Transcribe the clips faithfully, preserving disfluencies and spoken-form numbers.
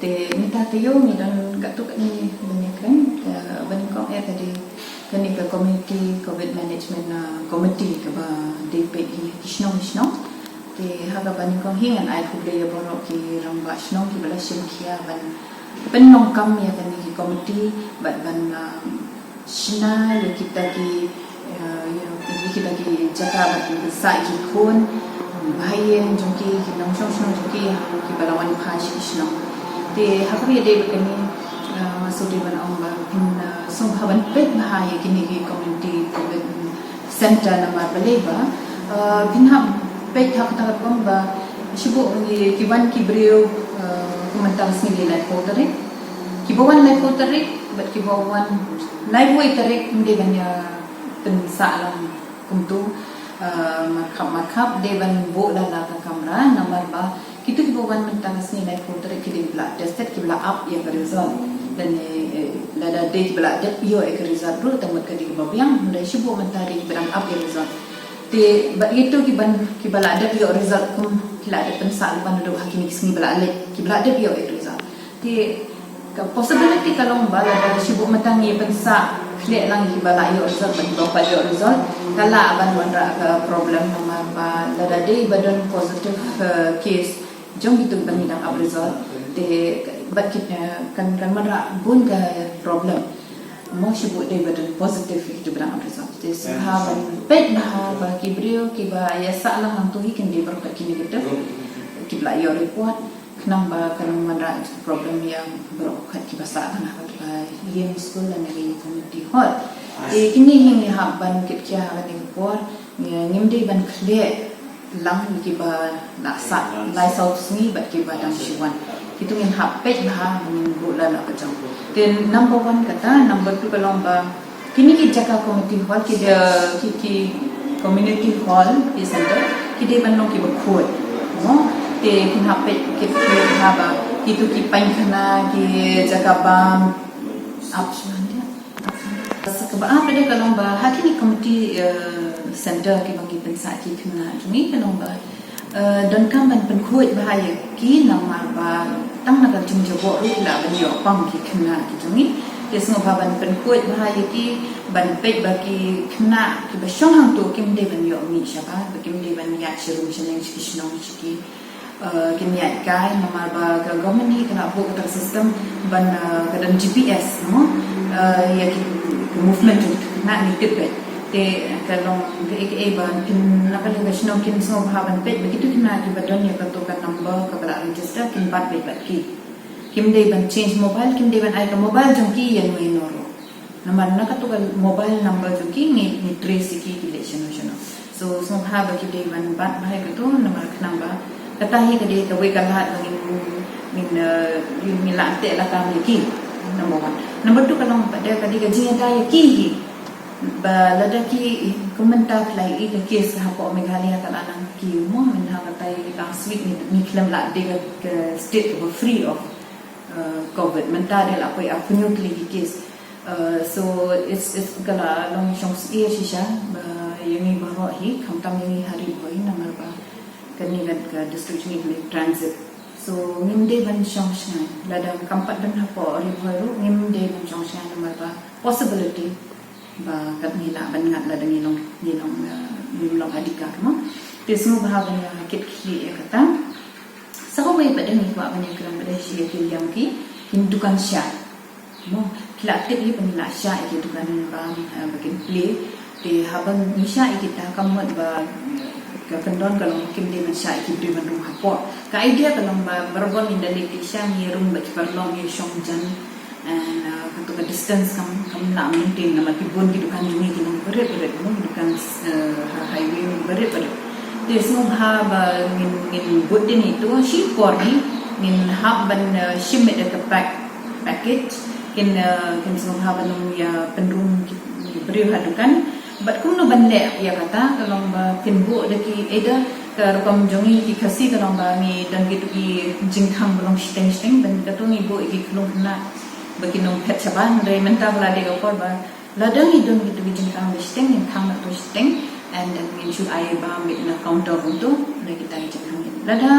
Mynta taïew ngi don katto katne ban ïakren, ka ba nyngkong eh ka dei kane ka community covid management, ah, committee kaba dei peit hi ki shnong ki shnong. Te ha kaba nyngkong hi ngan ai khublei ïa baroh ki rangbah shnong kiba la shim khia ban pynlong kam ïa kane ki committee bad ban, ah, shna ïa kita ki, eh, you know, ïa kita ki jaka ba kin pynsah ïa ki khun ba ïing jong ki, ki nongshong shnong jong ki, ha kiba la wan phai sha ki shnong. Te ha kaba ïadei bad kane, eh, nga shu dei ban ong ba phin, eh, sngewbha ban peit bha ïa kine ki community covid center namar balei ba, eh, phin hap peit ha kata ka rukom ba shu buh ngi ki wan ki briew, eh, kumta ka sngi dei laiphew tarik. Kiba wan laiphew tarik bad kiba wan laiphew tarik ym dei ban ïa pynsah lang kumta, eh, markhap markhap, dei ban buh la la ka kamra namar ba kito kiba wan mynta ka sngi laiphew tarik ki dei kiba la tested, kiba la ap ïa ka result. Lane, eh, lada dei kiba la dep ïoh ïa ka result ruh tang mut ka dei kaba biang, hynrei shu buh mynta dei kiba dang ap ïa ka result. Te bad ïa kito kiba, kiba la dep ïoh result kum ki la dep pynsah lypa naduh ha kine ki sngi ba la leit, kiba la dep ïoh ïa ka result. Te ka possibility ka long ba lada shu buh mynta ngi pynsah khleh lang ïa kiba la ïoh result bad kiba ym pat ïoh result, ka lah ban wanrah ka problem namar ba lada dei ba don positive, eh, case jong kito ba ngi dang ap result, te bad kit, eh, kan, kan wanrah bun ka problem. Mo shu buh dei ba don positive ïa kito ba dang ap result. Te sngewbha ban peit bha ba ki briew kiba ïa sah lang hangto hi kin dei baroh kine kiba, kiba la ïoh report. Khnang ba kan ym wanrah problem ïa baroh kiba sah lang ha kata ka ïing skul lane ka community hall. Te kine hi ngi hap ban kit khia ha kane ka por, ngi, ngim dei ban khleh lang ïa kiba la sah lai saw sngi bad kiba dang shu wan. Kito ngin hap peit bha, ngin buh la la ka jong. Te number one kata, number two ka long ba kine ki jaka community hall ki dei, ki, ki community hall, ki center ki dei ban long kiba khuid. Mo, te phin hap peit, ki, ki haba kito ki painkhana, ki jaka bam, ap shuwa dia. Sa kaba ar ka dei ka long ba ha kine community, eh, center kiba ngi pynsah ki khynnah jong ngi ka long ba, eh, donkam ban pynkhuid bha ïa ki namar ba tang na ka jingjaboh ruh ki lah ban ïoh pang ki khynnah ki jong ngi. Te sngewbha ban pynkhuid bha ïa ki, ban peit ba ki khynnah kiba shong hangto kim dei ban ïoh mih shabar, ba kim dei ban ïaid sha rum sha neng sha ki shnong sha ki, eh, kin ïaid kai namar ba ka government hi ka la buh kata ka system ban, eh, ka don G P S mo, eh, ïa ki, ki movement jong ki khynnah ngi tip beit. Te ka long kaei kaei ba kin na ka liang ka shnong kin sngewbha ban peit ba kito khynnah kiba don ïa kato ka number kaba la register kin bat beit bad ki. Kim dei ban change mobile, kim dei ban ai ka mobile jong ki ïa no ïa no ruh. Namar na kato ka mobile number jong ki ngi, ngi trace ïa ki, ki leit shano shano. So sngewbha ba ki dei ban bat bha ïa kato namar khnang ba kata hi ka dei kawei ka lad ba ngin, ngin, eh, ngin, ngin lah teh lakam ïa ki. Number one. Number two ka long ba dei ka dei ka jingïada ïa ki hi. Ba lada ki, kum mynta ki la ïohi ka case hapoh Meghalaya ka la nang ki mo, mynta ka tai last week ngi, ngi khlem lah dei ka, ka state kaba free of, eh, covid. Mynta dei la poi arphew hynñiew tylli ki case. Eh, so it's, it's ka la long shong syier shisha ba ïa ngi baroh hi, khamtam ïa ngi ha Ri Bhoi namar ba kane ka, ka district jong ngi ka dei transit. So ngim dei ban shong shngaiñ, lada kam pat don hapoh Ri Bhoi ruh ngim dei ban shong shngaiñ namar ba possibility ba kat ngi lah ban ngat lada ngi long, ngi long, eh, ngim long adhikar mo. Te sngewbha ban ïa kit khlieh ïa kata. Sa kawei pat de ngi kwah ban ïakren bad shi ïa ki liang ki, ki dukan shai. Mo, ki la tip hi ba ngi la shah ïa ki dukan bam, eh, ba kin plie. Te haba ngi shah ïa kita ka mut ba, eh, ka kyndon ka long kim dei ban shah ïa ki briew ban rung hapoh. Ka idea ka long ba barabor ngin da leit peit sha ngi rung bad ki paralok ngi shong jan. And, uh, kato ka distance kam, kam lah maintain namar ki bun ki dukan jong ngi ki long barit barit, bun ki dukan, uh, ha highway barit barit. Te sngewbha ba ngin, ngin bud dien ito shi por hi ngin hap ban, uh, shim ïa ka pack, package, kin, uh, kin sngewbha ban ym ïa pynrung ki briew ha dukan. Bad kumno ban leh ïa kata, ka long ba phin buh da ki, either ka rukom jong ngi ki Khasi ka long ba ngi don kito ki jingkhang ba long shiteng shiteng, ban kato ngi buh ïa ki khlung khynnah ba kin ym phet shabar, hynrei mynta ba la dei ka por ba lada ngi don kito ki jingkhang ba shiteng, ngin khang na to shiteng, and then ngin shu ai bam beit na counter kumto na kita ki jingkhang. Lada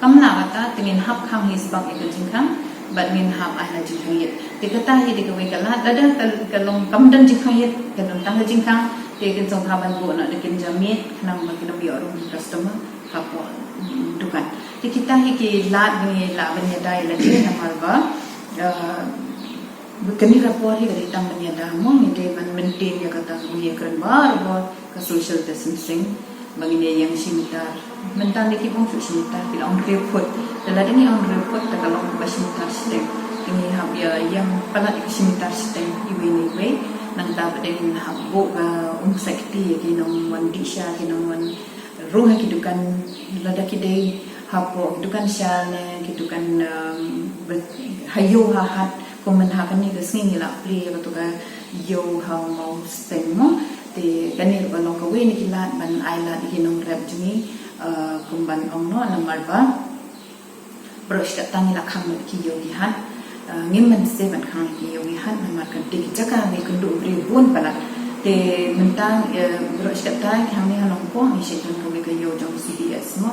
kam lah kata, te ngin hap khang hi sbak ïa ka jingkhang, Bad ngin hap ai la jingkhang ïit. Te kata hi dei kawei ka lad, lada ka, ka long kam don jingkhang ïit, ka don tang ka jingkhang, te kin sngewbha ban buh noh da ki jingmut, khnang ba kin ym ïoh rung ki customer hapoh, mm, dukan. Te kita hi ki lad ngi lah ban ïada ïa lade namar ba, eh, kane ka por hi ka dei tang ban ïada mo, ngi dei ban maintain ïa kata, ngi ïakren baroh ka social distancing. Ba ngin ïeng shi mitar. Mynta ngi ki bun shu shi mitar, ki la ong hynriew phut. Te lada ngi ong hynriew phut, te ka long kaba shi mitar shiteng. Te ngi hap ïa ïeng palat ïa shi mitar shiteng iwei na iwei. Nangta pat ngin hap buh ka umsak kti ïa ki nongwan dih sha, ki nongwan rung ha ki dukan, lada ki dei hapoh dukan sha ne ki dukan, um, ha ïew ha hat, kum mynta ha kane ka sngi ngi la plie ïa katu ka ïew ha Mawsteng mo. Te kane ruh ka long kawei na ki lad ban ai lad ïa ki nongrep jong ngi, eh, kum ban ong noh namar ba baroh shi katta ngi la khang noh ki ïew ki hat. Eh, ngim mynsiem ban khang ki ïew ki hat namar ka dei ki jaka ba ïakynduh briew bun palat. Te mynta, eh, baroh shi katta ki hangne ha Nongpoh ngi shait don kawei ka ïew jong C B S mo,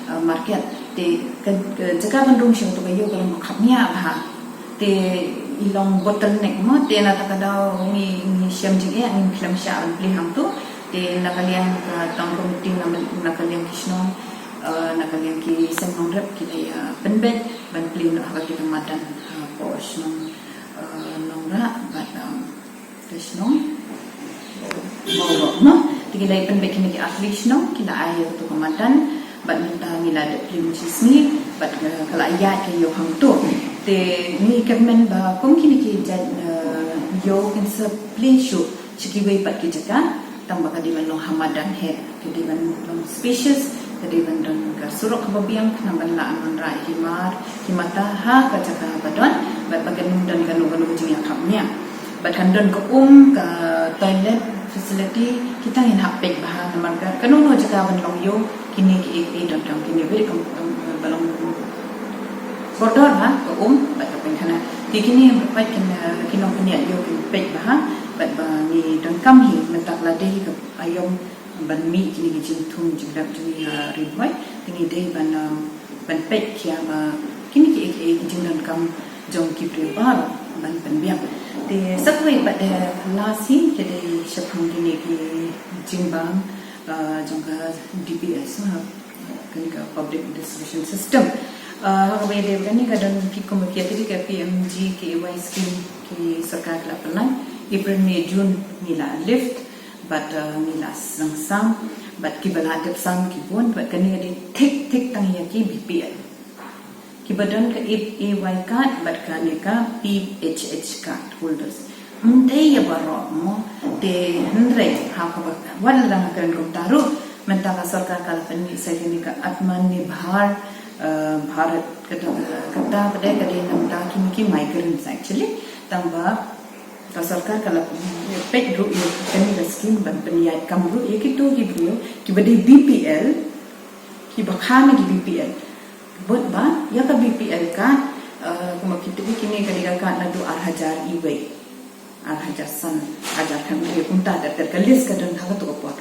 eh, market. Te ka, ka jaka ban rung sha katu ka ïew ka long ba khapngiah bha. Te i long bottleneck mo, te na kata ka daw ngi, ngi shem jingeh, ngim khlem shah ban plie hangto. Te na ka liang ka town committee, na, na ka liang ki shnong, eh, na ka liang ki seng nongrep ki la ïa pynbeit ban plie noh ha kata ka madan, eh, hapoh shnong, eh, Nongrah bad, em, ka shnong Mawroh mo. Te ki la ïa pynbeit kine ki artylli ki shnong, ki la ai ïa katu ka madan, bad mynta ngi la dep plie mynshisngi, bad, eh, ka la ïaid ka ïew hangto. Te ngi kyrmen ba kum kine ki jait, eh, ïew kin sa plie shuh sha kiwei pat ki jaka, tang ba ka dei ban long ha madan hi. Ka dei ban long spacious, ka dei ban don ka surok kaba biang, khnang ban lah ban wanrah ïa ki mar ki mata ha ka jaka ba don, bad ba kan ym don kano kano ka jingïakhapngiah. Bad kan don ka um, ka toilet facility, kita ngin hap peit bha namar ka, kano kano jaka ban long ïew, kine kiei kiei donkam, kine wei kam, kam, ba long kordor ha ka um bad ka painkhana. Te kine pat kin, eh, ki nongpynïaid ïew kin peit bha, bad ba ngi donkam hi mynta la dei ka aïom ban mih kine ki jingthung jingrep jong ngi ha Ri Bhoi. Te ngi dei ban, um, ban peit khia ba kine kiei kiei ki jingdonkam jong ki briew baroh ban pynbiang. Te sa kawei pat, eh, last hi ka dei shaphang kine ki jingbam, uh, jong ka D P S, uh, kane ka public distribution system. Uh, ha kaba ïadei bad kane ka don phi kumba phi ïathuh ka P M G K A Y scheme ki sorkar ka la pynlait. April, May, June ngi la lift. Bad, uh, ngi la sdang sam, bad kiba la dep sam ki bun, bad kane ka dei thik thik tang ïa ki B P L. Kiba don ka A Y card bad kane ka P H H card holders. Ym dei ïa baroh mo, te hynrei ha kaba wat la dang kren kumta ruh, mynta ka sorkar ka la pynmih sa kane ka Atmanirbhar, uh, Bharat, kata, kata pat ka dei namar kine ki migrants actually, tang ba ka sorkar ka la peit ruh ïa kane ka skim ban pynïaid kam ruh ïa kito ki briew kiba dei B P L, kiba kha na ki B P L. Bad ba ïa ka B P L ka, eh, kumba phi tip kine ka dei ka card naduh ar hajar iwei, ar hajar san, ar hajar khatwei, kumta ter ter, ka list ka don ha kato ka por.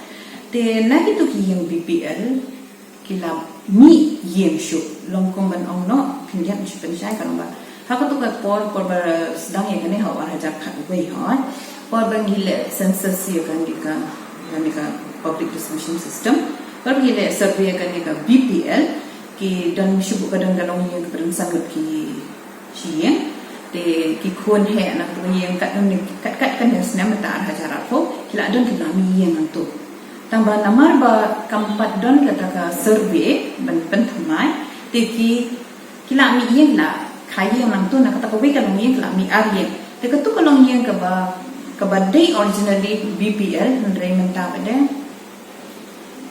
Te na kito ki ïing B P L ki la mih ïing shuh, long kum ban ong noh, pynjah shu pynshai ka long ba ha kato ka por, por ba sdang ïa kane ha u ar hajar khatwei hooid, por ba ngi leh census ïa kane ka, kane ka public distribution system, por ba ngi leh survey ïa kane ka B P L, ki don shuh, ka don ka long ïing kaba don san ngut ki shi ïing. Te ki khun heh na kato ka ïing katne, kat kat katne snem, mynta ar hajar arphew, ki la don ki la mih ïing hangto. Tang ba namar ba kam pat don kata ka survey ban pynthymmai, te ki, ki la mih ïing, la kha ïing nangto, na kata kawei ka long ïing ki la mih ar ïing. Te kato ka long ïing kaba, kaba dei originally B P L, hynrei mynta pat de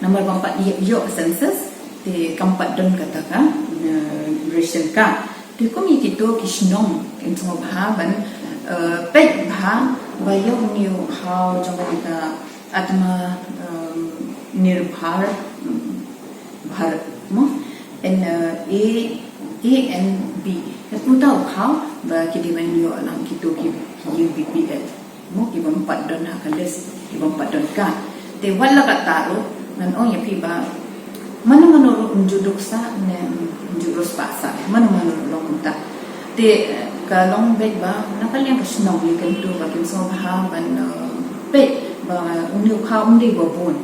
namar ba ym pat ïoh, ïoh census, te kam pat don kata ka, eh, ration card. Te kum ïa kito ki shnong kin sngewbha ban, eh, peit bha ba ïa une u khaw jong kane ka Atma, em, Nirbhar, em, Bharat mo, N, eh, A, A N B. Ka uta u khaw ba ki dei ban ïoh lang kito ki, ki ïing B P L. Mo, kiba ym pat don ha ka list, kiba ym pat don card. Te wat la katta ruh, ngan ong ïa phi ba mano mano ruh ym ju duk sah ne ym ju riewspah sah, mano mano ruh long kumta. Te ka long beit ba na ka liang ka shnong ïa kyntu ba kin sngewbha ban peit ba une u khaw um dei ba bun.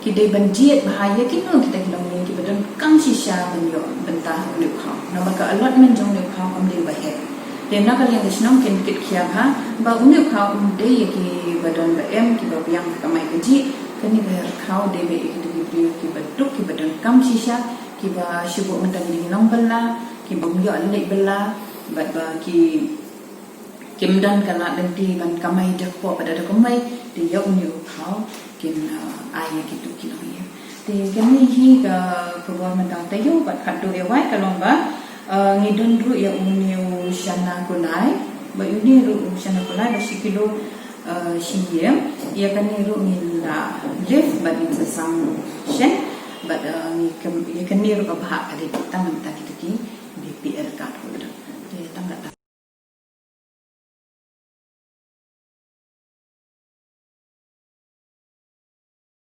Ki dei ban jied bha ïa kino kita ki longïing kiba donkam shisha ban ïoh bynta ha une u khaw. Namar ka allotment jong une u khaw kam dei ba heh. Te na ka liang ka shnong kin kit khia bha ba une u khaw um dei ïa kiba don ba em, kiba biang ka kamai kajih. Kane ka khaw dei beit ïa kita ki briew kiba duk, kiba donkam shisha, kiba shu buh mynta ki nongbylla, kiba ym ïoh leit bylla, bad ba ki kim don ka lad lynti ban kamai da kpoh bad da kmai, te ïa une u khaw kin ai ïa kitu ki longïing. Te kane hi ka khubor mynta taïew bad khatduh ïa wai ka long ba ngi don ruh ïa une u shana kulai, ba une ruh u shana kulai ba shi kilo shi ïing. Ïa kane ruh ngi la lift bad ngi sa sam shen bad ngi kem ïa kane ruh ka bhah ka dei tang mynta kita ki BPL card holder.